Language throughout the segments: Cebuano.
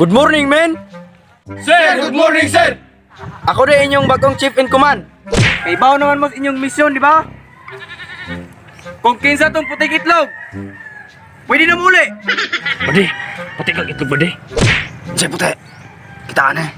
Good morning, men! Sir, good morning, sir! Ako rin inyong bagong chief in command. Kaibaw naman mo sa inyong misyon, di ba? Kung kinsa tong putik itlog, pwede na muli. Bade, puti kag itlog, bade. Say puti, kitaan eh.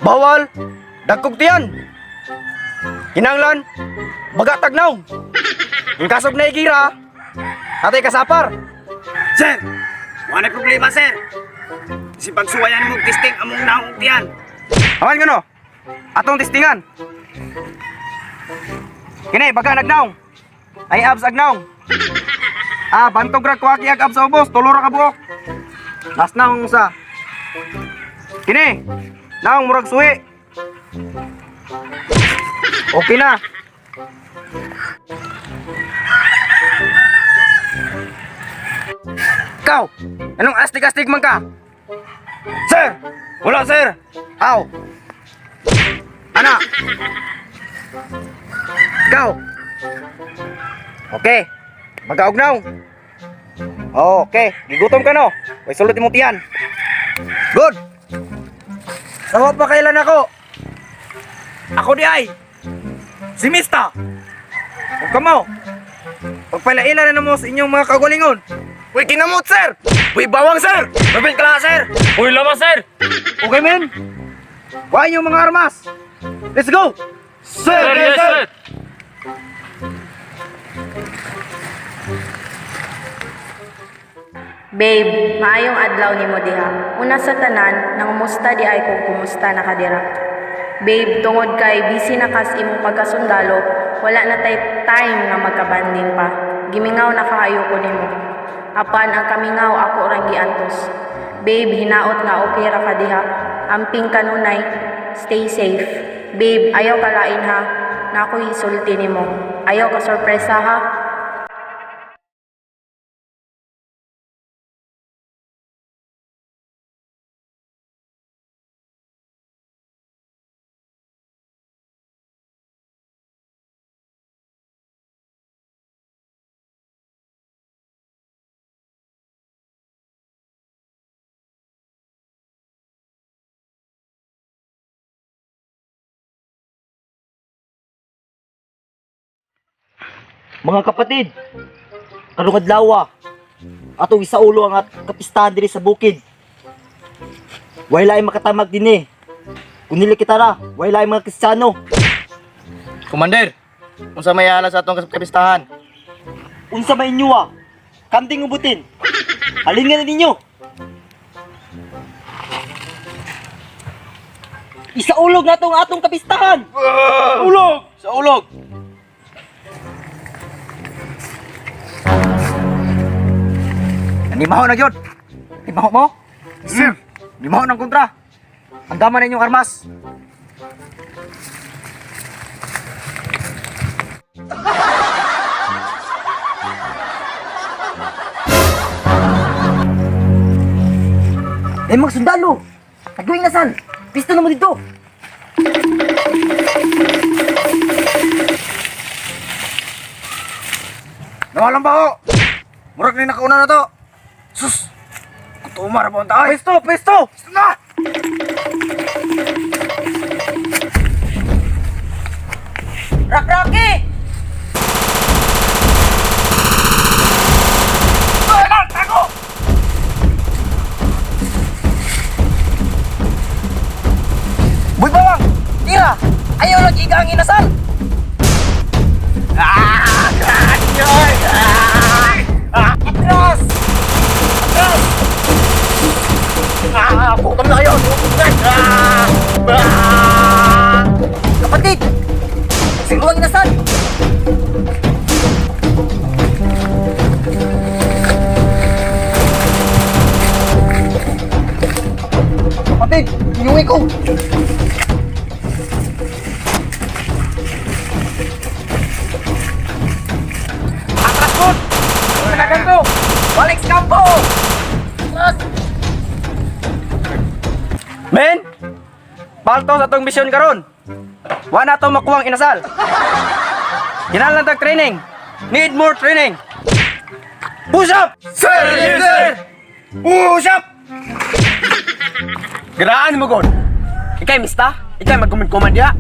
Bawal, dagkog tiyan. Kinanglan, baga tagnaw. Ang kasog na igira, atay kasapar. Sir, wala problema, sir. Si pagsuwayan mo testing among naong tiyan. Awan ko no, atong testingan. Kini, baga nagnaong. Ay abs agnaong. Ah, bantog ra kuwaki ag abs sa ubos, tulo ra ka buok. Last naong usa. Kini, naong murag suwi. Okay na. Ikaw, anong astig-astig man ka? Sir! Wala, sir! Aw! Ana! Ikaw! Okay. Magaugnaw. Okay. Gigutom ka no? Way sulot imong tiyan. Good! Sawa pa kailan ako? Ako di ay! Si Mista! Huwag ka mo! Pagpalaila na mo sa inyong mga kagalingon! Uy, kinamot, sir! Uy, bawang, sir! Mabin ka lang, sir! Uy, lamas, sir! Okay, men? Kuha yung mga armas! Let's go! Sir, yes, sir! Babe, maayong adlaw nimo diha. Una sa tanan, nangumusta di ay kung kumusta na ka dira. Babe, tungod kay busy na kas imong pagkasundalo, wala na tay time nga magkabanding pa. Gimingaw na kaayo ko nimo. Apan ang kamingaw ako rang giantos. Babe, hinaot nga okay ra ka diha. Amping kanunay, stay safe. Babe, ayaw kalain ha. Na ako'y isulti nimo. Ayaw ka sorpresa ha. Mga kapatid, karong adlaw, atong isaulo ang at kapistahan diri sa bukid. Way laing makatamag dinhi. Kun dili kita ra, way laing mga Kristiyano. Commander, unsa may ala sa atong kapistahan? Unsa may inyo ah? Kanding ubutin. Halin nga na ninyo. Isaulog nato ang atong kapistahan. Ulog! Sa ulog! Nimaho na gyud. Nimaho mo? Sir! Nimaho ng kontra. Ang dama na inyong armas. Eh mga sundalo, tagwing nasal. Pisto na mo dito. Nawalang ba ho? Murag na nakauna na to. Sus! Kutuma ra ba ang taay? Pwesto! Pwesto! Pwesto na! Rakraki! Boy bawang! Tira! Ayaw lang iga ang inasal! Ah! Kanyoy! Ah! Atras! Atras! Ah! Gutom na kayo! Ah! Ah! Kapatid! Siguro ang inasal! Kapatid! Inuwi ko! Atras ko! Tanagan ko! Balik sa kampo! Atras! Men! Palto sa atong misyon karon. Wa na to makuha ang inasal. Kinahanglan tag training. Need more training. Push up! Sir, yes, sir! Usap! Garaan mo gon. Ikay mista, ikay magkumid-kumad diha.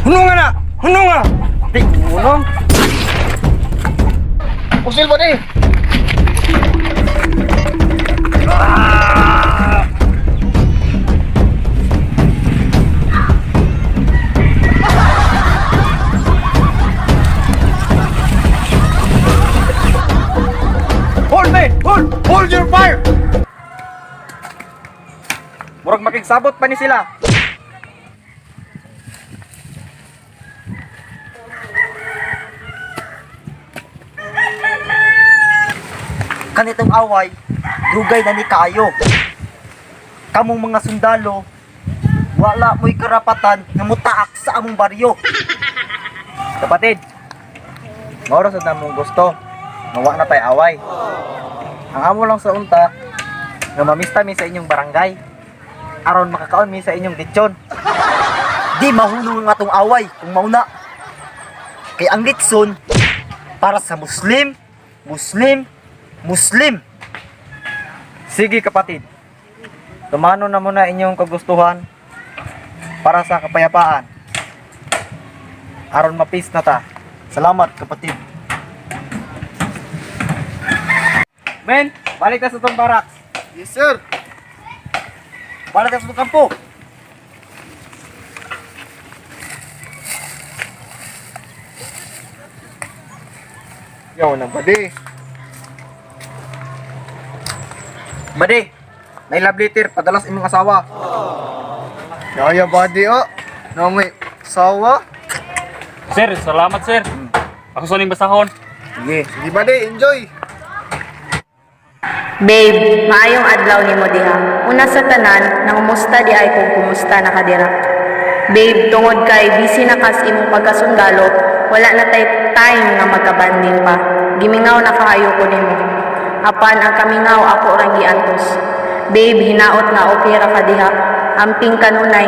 Hunong nga na! Hunong nga! Di, hunong. Usil ba ni? Hold me! Hold! Hold your fire! Murag makigsabot pa ni sila. Kanitong away, dugay na ni kayo. Kamong mga sundalo, wala mo'y karapatan nga mutaak sa among baryo. Kapatid, mauro sa namong gusto. Mawa na tay away. Ang amo lang sa unta, nga mamista mi sa inyong barangay. Aron makakaon mi sa inyong lechon. Di mahunong ang atong away kung mauna. Kay ang litson para sa Muslim, Muslim, Muslim. Sige kapatid, tumano na muna inyong kagustuhan para sa kapayapaan. Aron mapis na ta. Salamat kapatid. Men, balik na sa tong barracks. Yes sir. Balik sa itong kampo. Yo, na bade. Bade, may love letter padalas imong asawa. Kaya body oh. Na may sawa. Sir, salamat sir. Ako sa basahon. Sige. Sige body, enjoy. Babe, maayong adlaw nimo diha. Una sa tanan, nangumusta di ay kung kumusta na ka dira. Babe, tungod kay busy na kas imong pagkasundalo, wala na tay time nga magkabanding pa. Gimingaw na kaayo ko nimo. Apan ang kamingaw ako rang giantos. Babe, hinaot nga okay ra ka diha. Amping kanunay,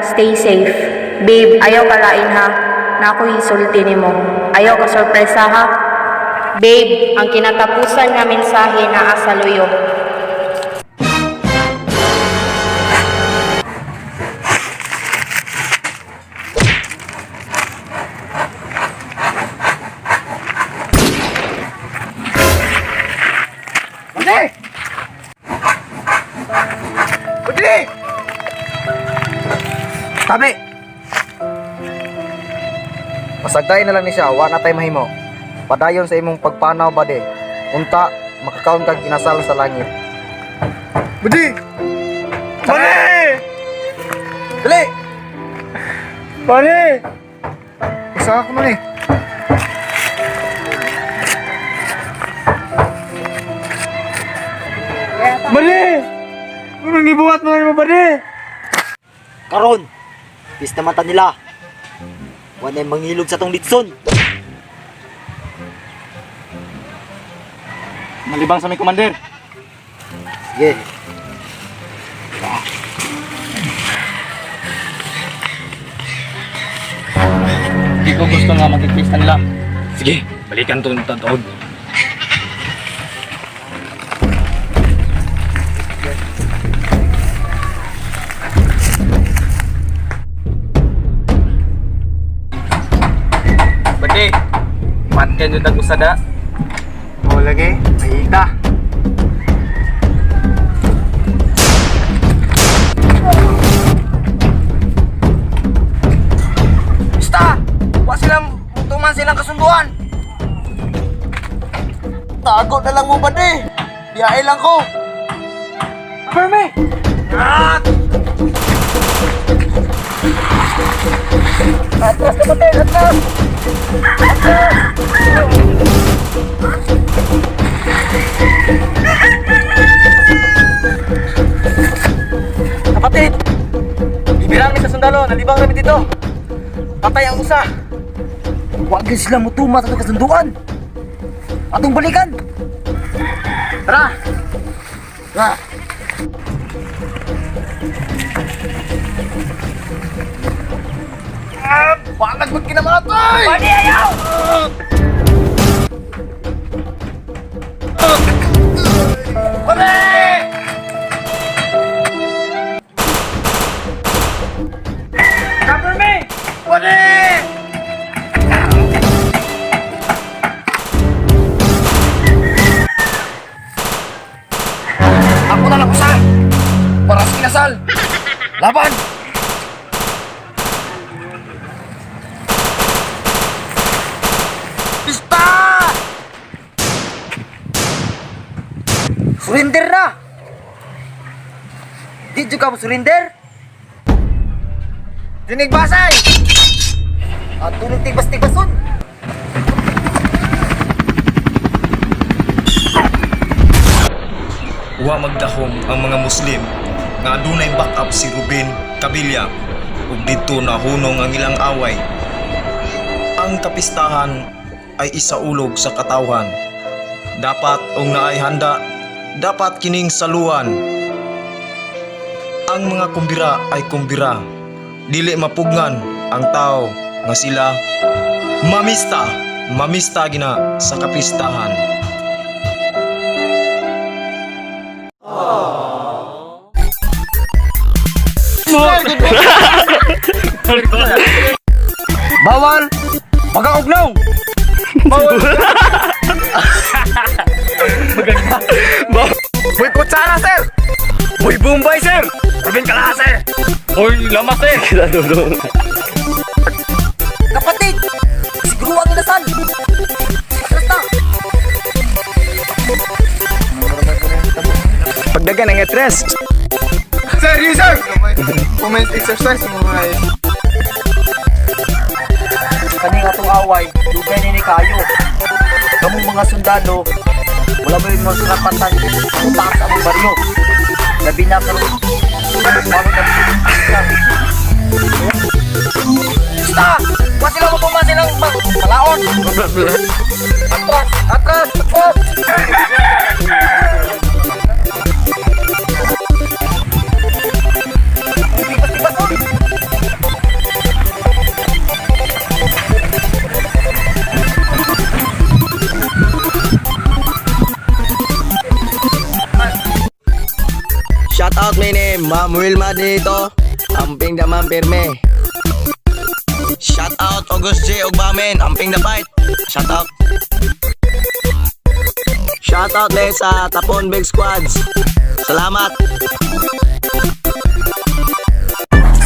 stay safe. Babe, ayaw kalain ha. Na ako'y isulti nimo. Ayaw ka sorpresa ha. Babe, ang kinatapusan nga mensahe naa sa luyo. Body! Body! Tabi! Pasagdain na lang ni siya, wa na tay mahimo. Padayon sa imong pagpanaw bade. Unta makakaon kag inasal sa langit. Body! Body! Dali! Body! Usaha ko man eh. Body! Anong gibuhat mo mo, body? Karon, pista man ta nila. Wanay mangilog sa tong litson. Malibang sa may commander. Sige. Hindi ko gusto nga magkikista nila. Sige, balikan to ng tataog. Bade, matkan yung tag-usada. O lagi, ay ita. Basta! Wa silang tuman silang kasunduan. Tago na lang mo bade. Biyahe lang ko. Perme! Ah! Atras kapatid, atras! Kapatid! Ibirang mi sa sundalo, nalibang kami dito. Patay ang usa. Wag gyud sila mutuma sa atong kasunduan. Atong balikan. Tara! Tara. Palag mo't kinamatay! Pwede ayaw! Cover me! Pwede! Ako na lang usa! Para sa kinasal! Laban! Pista! Surrender na! Di jud ka mo surrender? Dinig basay! At tuloy tigbas-tigbason. Wa magdahom ang mga Muslim nga adunay backup si Ruben Cabilla ug didto nahunong ang ilang away. Ang kapistahan ay isaulog sa katawhan. Dapat og naay handa, dapat kining saluhan. Ang mga kumbira ay kumbira. Dili mapugnan ang tao nga sila mamista, mamista gina sa kapistahan. Bawal! Magaugnaw! Bawal! Boy kutsara, sir! Boy Bombay, sir! Ruben Kalaha, sir! Hoy, lamas eh! Kapatid! Siguro ang inasal! Atras na! Pagdagan ang etres! Sir, you sir! Women's exercise mo mga Kani nga atong away, dugay nini kayo. Kamong mga sundalo, wala mo yung mga karapatan utak sa among baryo. Labi na karon. Bawal na Basta! Wa sila mapuma silang palaon! Atras! Atras! Atras! Shout out my name, Ma'am Wilma dito. Amping daman pirme. Shout out August J. Ogbamen, amping the fight. Shout out. Shout out din sa Tapon Big Squads. Salamat.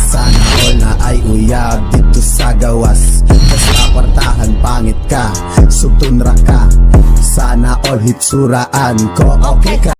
Sana all na ay uyab dito sa gawas. Basta kwartahan pangit ka, sugtun ra ka. Sana all hitsuraan ko, okay ka.